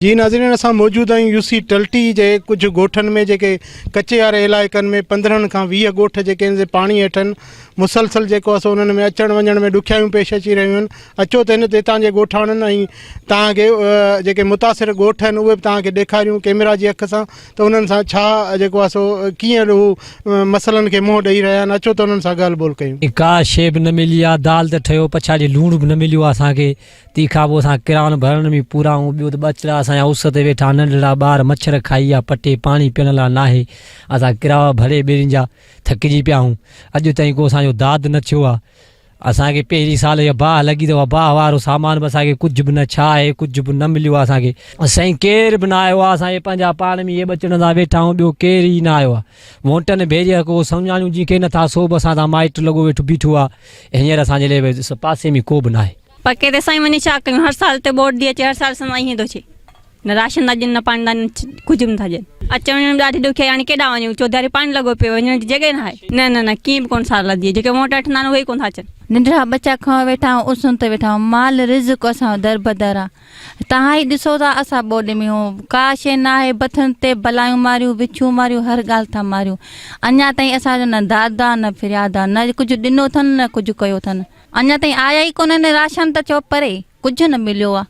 جي ناظرين اسان موجود آهيون يو سي ٽلٽي جي ڪجهه ڳوٺن ۾ جيڪي ڪچي واري علائقن ۾ 15 کان 20 ڳوٺ جيڪي آهن سي پاڻي هيٺ آهن مسلسل جيڪو آهي سو انهن ۾ اچڻ وڃڻ ۾ ڏکيائيون پيش اچي رهيون آهن اچو ته هن هتان جي ڳوٺاڻن ۽ توهان کي جيڪي متاثر ڳوٺ آهن اهي به توهان کي ڏيکاريون ڪيمرا جي اک سان ته انهن سان ڇا جيڪو آهي سو ڪيئن هو مسئلن کي منهن ڏئي رهيا آهن اچو ته انهن سان ڳالهه ٻولهه ڪيون. ڪا شيء به نه ملي آ دال ته ٺهيو پڇاڙي لوڻ به نه مليو آ اسان کي تنهن کان پوء اسان ڪران ڀرڻ ۾ پورا آهيون، ٻيو ته ٻچڙا اسان جا اس تي ويٺا ننڍڙا ٻار مڇر کائي ويا، پٽي پاڻي پيئڻ لاء ناهي، اسان ڪراوا ڀري ٻيڙين جا ٿڪجي پيا آهيون، اڄ تائين ڪو اسان جو داد نه ٿيو آهي، اسان کي پهرين سال اها باهه لڳي ته اها باهه وارو سامان به اسان کي ڪجهه به نه ڇا آهي ڪجهه به نه مليو آهي اسان کي. سائين ڪير به نه آيو آهي، اسان اهي پنهنجا پاڻ ۾ اهي ٻچڙن سان ويٺا آهيون، ٻيو ڪير ئي نه آيو آهي، وونٽن ڀيري ڪو سمجهاڻيون جنهن کي نٿا سو به اسان سان مائٽ لڳو ويٺو بيٺو آهي، هينئر اسان جي لاء پاسي ۾ ڪو به ناهي. پڪي تي سائين وڃي ڇا ڪيون هر سال تي ٻوڏ ٿي اچي هر سال سان ائين ٿو ٿئي نه راشن ٿا ڏين نه پاڻي ٿا ڏين ڪجهه به نٿا ڏين اچڻ وڃڻ ۾ ڏاڍي ڏکيائي هاڻي ڪيڏانهن وڃون چوڌاري پاڻي لڳو پيو وڃڻ جي جڳهه نه آهي نه نه نه ڪيئن به ڪونه سار لڌي جيڪي ووٽ وٺندا آهن اهي ئي ڪونه ٿا اچن. ننڍڙا ٻچا کنيو ويٺا آهيون اسن تي ويٺا آهيون مال رزق اسان جو دربدر آ توهان ئي ڏسو ٿا اسان ٻوڏ ۾ هون ڪا شيء ناهي بٿن تي بلايون ماريون وڇون ماريون هر ڳالهه ٿا ماريون اڃا تائين اسان جو نه داد آ نه فرياد آ نه ڪجهه ڏنو اٿن نه ڪجهه ڪيو اٿن. اڃا تائين آيا ئي ڪونهن راشن ته چئو پري ڪجهه نه مليو آ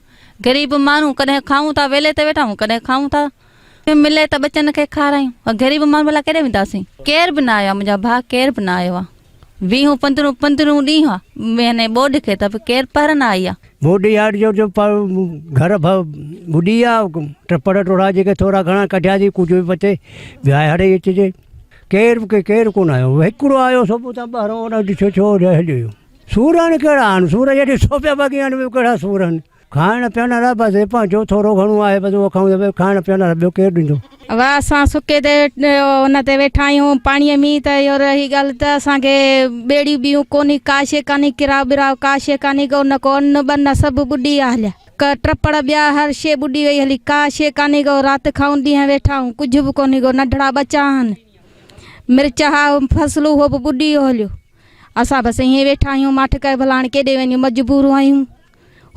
غريب ماڻهو ڪڏهن کائون ٿا ويلي تي ويٺا آهيون ڪڏهن کائون ٿا ملي ته ٻچن کي کارايون غريب ماڻهو ڀلا ڪيڏي وينداسين ڪير به نه آيو آ منهنجا ڀاء ڪير به نه آيو آ ويهون پندرهون پندرهون ڏينهن آ مهيني ٻوڏ کي ته به ڪير پر نه آئي آ. ٻوڏ يار جو جو گهر ٻڏي ويا ٽپڙ ٽوڙا جيڪي ٿورا گهڻا ڪڍياسين ڪجهه به بچي ويا هڙئي اچجي ڪير به ڪير ڪونه آيو هڪڙو آيو سو به اتان ٻاهران ان ڏٺو ڇو هليو ويو. سور آهن ڪهڙا آهن سور جڏهن سو پيا باقي آهن ٻيو ڪهڙا سور آهن کائڻ پيئڻ لاء بس پنهنجو ٿورو گهڻو آهي بس اهو کائون ٿا کائڻ پيئڻ لاء ٻيو ڪير ڏيندو. واهه اسان سڪي تي ان تي ويٺا آهيون پاڻيء ۾ ته اهو رهي ڳالهه ته اسان کي ٻيڙيون ٻيون ڪونهي ڪا شيء ڪانهي ڪراء ٻراء ڪا شيء ڪانهي ڪو نه ڪو ان ٻن سڀ ٻڏي ويا هليا. ڪ ٽپڙ ٻيا هر شيء ٻڏي وئي هلي ڪا شيء ڪانهي ڪو رات کائون ڏينهن ويٺا آهون ڪجهه به ڪونهي ڪو ننڍڙا ٻچا آهن مرچ ها فصل اهو به ٻڏي ويو هليو اسان بس ائين ويٺا آهيون ماٺ ڪري ڀلا هاڻي ڪيڏي وڃون مجبور آهيون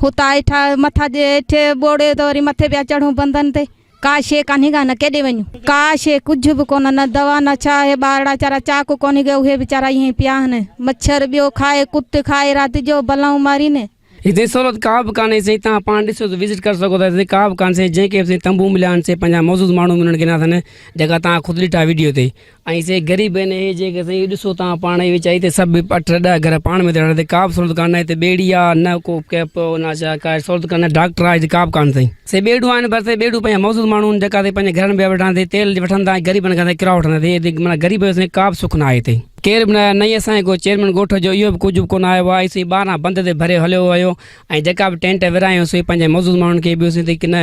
هتان هيٺ مٿان هيٺ ٻوڙي ته وري مٿي پيا چڙهون بندن تي ڪا شيء ڪانهي ڪا نه ڪيڏي وڃون ڪا شيء ڪجهه به ڪونه نه دوا نه ڇا اهي ٻارڙا ويچارا چاڪ ڪونهي ڪي اهي ويچارا ائين ئي پيا آهن مڇر ٻيو کائي ڪت کائي رات جو بلائون مارين. هتي سهولت ڪا به ڪانهي سائين توهان پاڻ ڏسو ته وزٽ ڪري سگهو ٿا هتي ڪا به ڪانه سائين جنهن کي به سائين تنبو مليا آهن سي پنهنجا معزز ماڻهو به انهن کي ڏنا اٿن جيڪا توهان خود ڏٺا وڊيو تي ۽ سي غريب آهن اهي جيڪي سائين ڏسو توهان پاڻ ئي وچ هتي سڀ اٺ ڏهه گهر پاڻ ۾ ٿا رهن هتي ڪا به سهولت ڪانه هتي ٻيڙي آهي نه ڪو ڪيپ نه ڇا ڪا سهولت ڪانه ڊاڪٽر آهي هتي ڪا به ڪانه سائين سي ٻيڙيون آهن پر سي ٻيڙيون پنهنجا معزز ماڻهو آهن جيڪا سائين پنهنجي گهرن ۾ ويٺا آهن تيل وٺن ٿا ۽ غريبن کان سائين ڪرايو وٺن ٿا هتي معنيٰ غريب جو سائين ڪا به سک نه آهي هتي. ڪير به نه آيو نه ئي اسان جي ڪو چيئرمين ڳوٺ جو اهو به ڪجهه به ڪونه آيو آهي سوئي ٻاهران بند تي ڀري هليو ويو ۽ جيڪا به ٽينٽ ورهايون سوئي پنهنجي معزز ماڻهن کي ٻيو سين نه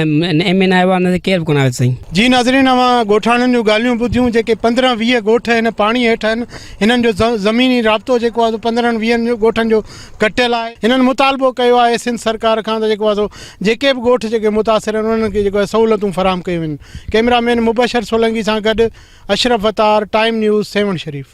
ايم اين آيو آهي نه ڪير به ڪونه آيو سائين. جي ناظرين اوهان ڳوٺاڻن جون ڳالهيون ٻڌيون جيڪي 15 20 ڳوٺ هن پاڻي هيٺ آهن هنن جو زميني رابطو جيڪو آهي سو 15 20 ڳوٺن جو ڪٽيل آهي هنن مطالبو ڪيو آهي سنڌ سرڪار کان ته جيڪو آهي سو جيڪي به ڳوٺ جيڪي متاثر آهن انهن کي جيڪو آهي سهولتون فراهم ڪيون وڃن ڪئميرا مين مبشر سولنگي سان گڏ اشرف وتار ٽائيم نيوز سيوهڻ شريف.